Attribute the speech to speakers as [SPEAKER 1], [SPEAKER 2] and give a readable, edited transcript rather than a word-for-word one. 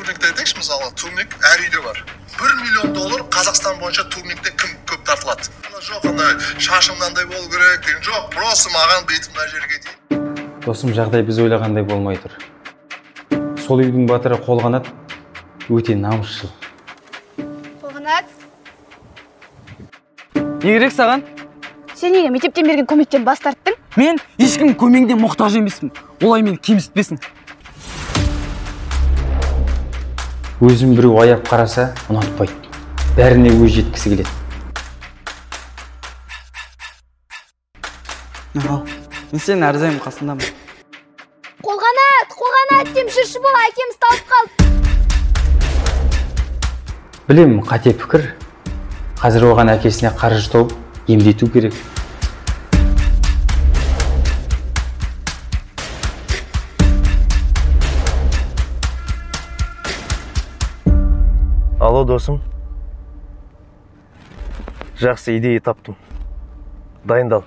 [SPEAKER 1] Турникті айтайықшы, мысалы, турник әр үйде бар. 1 миллион доллар Қазақстан бойынша турникте кім көп тартылады? Ана жоқ, ана шашым мынандай болу керек деген жоқ, просто маған бүйтіп мына жерге дейін.
[SPEAKER 2] Досым, жағдай біз ойлағандай болмай тұр. Сол үйдің батыры Қолғанат өте намысшыл.
[SPEAKER 3] Қолғанат?
[SPEAKER 4] Не керек саған?
[SPEAKER 3] Сен неге мектептен берген көмектен бас тарттың?
[SPEAKER 4] Мен ешкімнің көмегіне мұқтаж емеспін. Олай мені кемсітпесін.
[SPEAKER 2] Өзін біреу аяп қараса, ұнатпайды. Бәріне өз жеткісі келеді.
[SPEAKER 4] Ал, мен сенің әрдайым қасындамын.
[SPEAKER 3] Қолғанат, Қолғанат деп жүрші бол, әкеміз талып қалды.
[SPEAKER 2] Білемін, қате пікір. Қазір оған әкесіне қаржы тауып, емдету керек.
[SPEAKER 5] Алло, досым. Жақсы идея таптым. Дайындал.